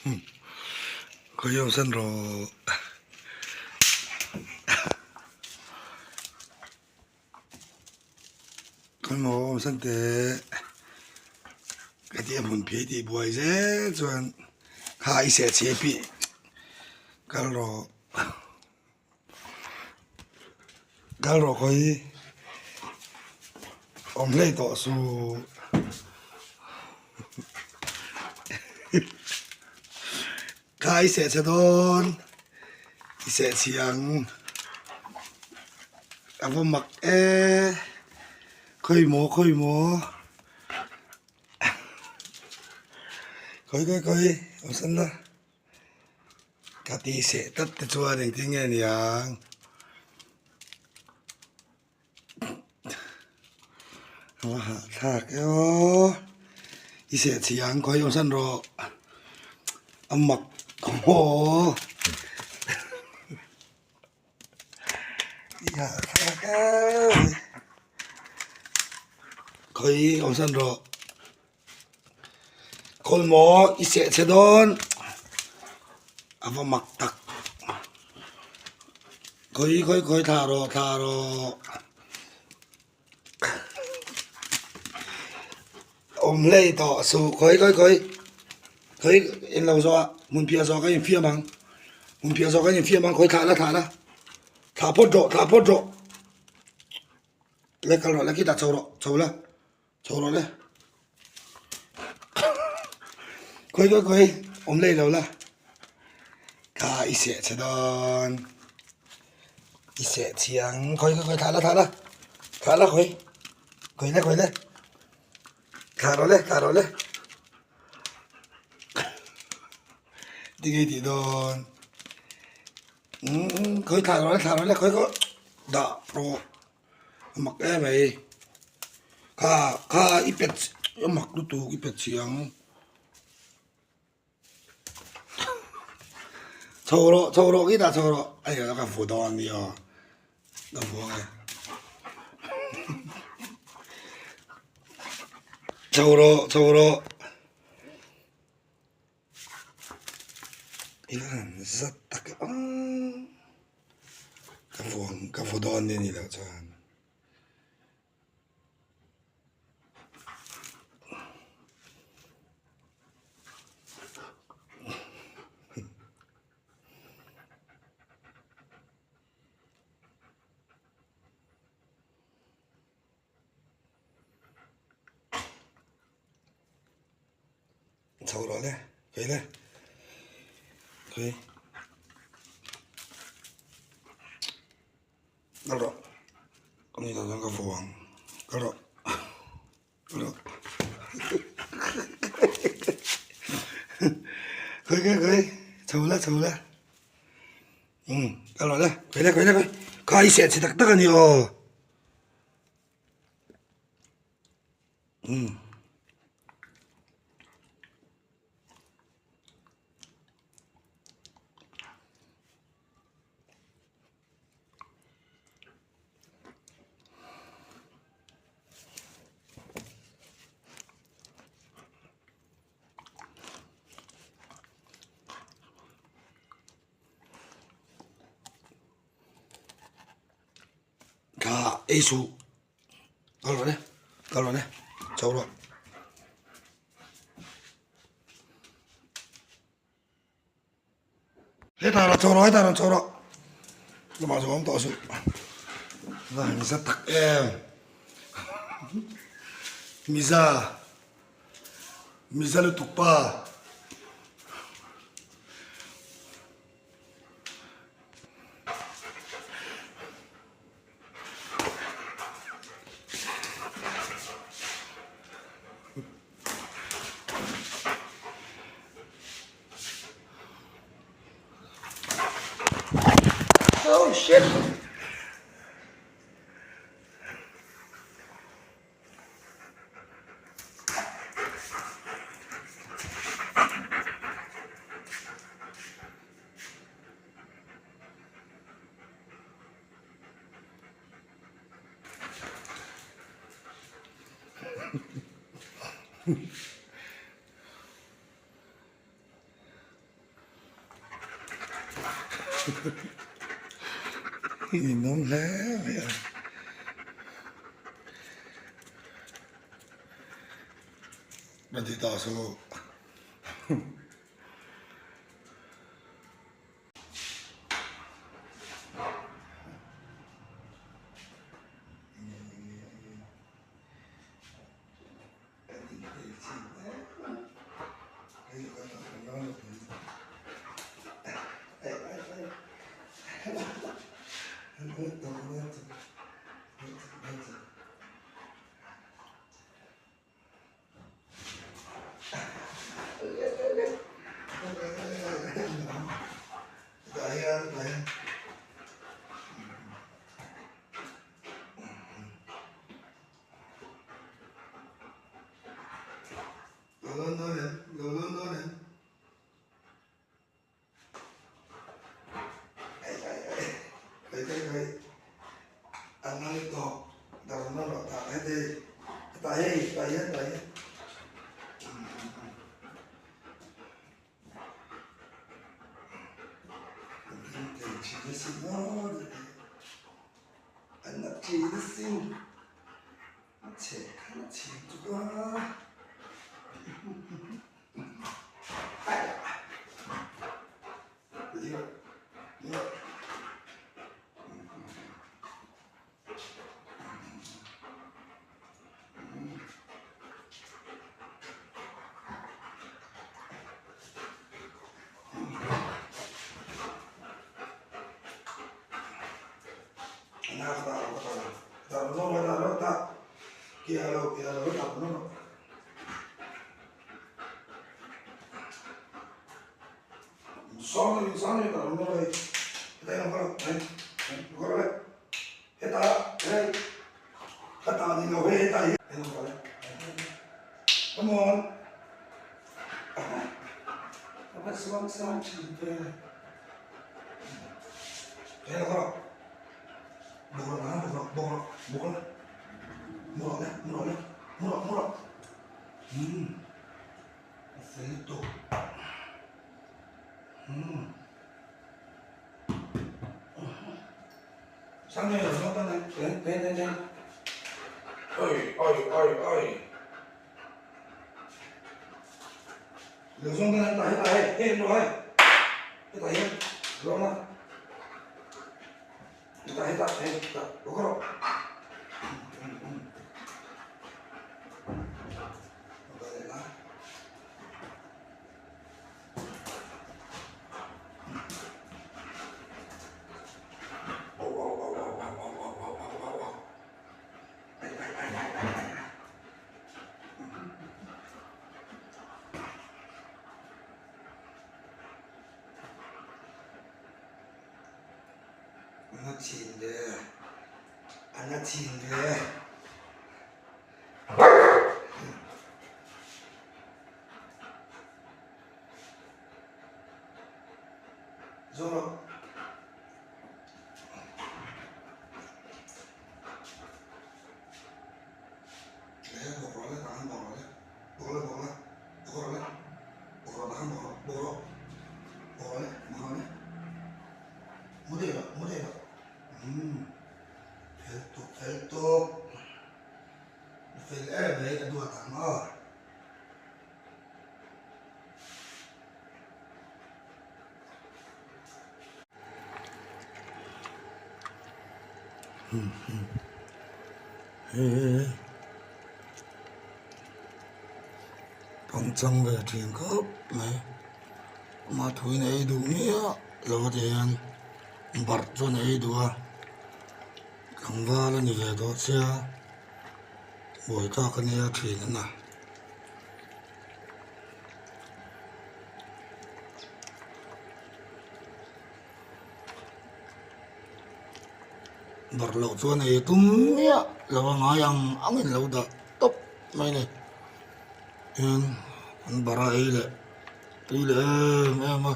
Khawi awmsan rawh. Khawi maw awmsan teh. Ka tih a hmun phei tih buai zel chuan kha i seh chhe pih kal rawh. Kal rawh khawi awm hlei tawh suh. Kha i seh chhe dawn i seh chhi ang a va mak e khawi maw khawi maw khawi khawi khawi awmsan la. Ka tih seh tlat te chuan engtin nge niang a va hahthlak e aw i seh chhi ang khawi awm san rawh a mak aw i hahthlak e khawi awm san rawh. Khawl maw i seh chhe dawn a va mak tak khawi khawi khawi thlah rawh thlah rawh awm hlei tawh suh khawi khawi khawi khawi in lo zawh a hmun phiah zawh ka infiam ang hmun phiah zawh ka infiam ang khawi thlah la thlah la thlah phawt rawh thlah phawt rawh le kal rawh le khitah chho rawh chho la. Chho rawh le. Khawi khawi khawi awm lei lo la. Kha i seh che dawn. I seh chiang khawi khawi khawi thlah la thlah la. Thlah la khawi. Khawi le khawi le. Thlah rawh le thlah rawh le. Tinge i tih dawn. Khawi thlah rawh le thlah rawh le khawi khawi dah rawh. A mak em mai kha kha i pet a mak lutuk i pet chhi ang chho rawh chho rawh khitah chho rawh a hei ka fu dawn ania ka fu ang e chho rawh chho rawh i han zat tak e aw ka vuang ka vaw dawn a nih loh chuan Chho rawh le, kei le, kei kal rawh ka ni lo chuan ka vuah ang kal rawh kal rawh kei kei kei chho la chho la umm kal rawh le kei le kei le kei kha i seh chhe tak tak a ni aw. Umm. Kha ei suh. Kal rawh le, kal rawh le, chho rawh. Hetah rawh chho rawh, hetah rawn chho rawh. Lamah chu awm tawh suh. Va han za tak em. Miza. Miza lutuk pa. Oh shit! Ninawm hle mai a. Ka ti ta so. Lo lawn dawn em? Lo lawn dawn em? Ai ai ai. Kai kai kai. An nang tawh. Dar na rawh ta he te. Ta hei, ta hian, ta hian. An na thin asin. A chhe khan a chhin chuk a. Come on. Ka suang sang thin te. An a chin ve an a chin ve. Zawng rawh. Leh bawk rawh le tah hian bawk rawh le bawk le bawk le bawk rawh le bawk rawh tah hian bawk rawh bawk rawh bawk rawh le bawk rawh le mu daih rawh mu daih rawh umm fel tawk fel tawk fel em mai ka duat ang aw. Pangchang ve thin khawp mai amah thuin a ei duh miah lo a ti hian barh chuan a ei duh a tlangval a ni ve tawh sia buai tak a nia thin a na. Barh loh chuan ei tum miah lo a ngai ang angin lo dah tawp mai a ni tin an barh a ei leh tui leh em em a.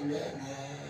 Le le.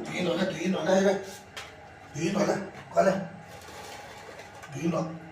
Tui nawh le, tui nawh le hei le. Tui nawh le, kal le. Tui nawh.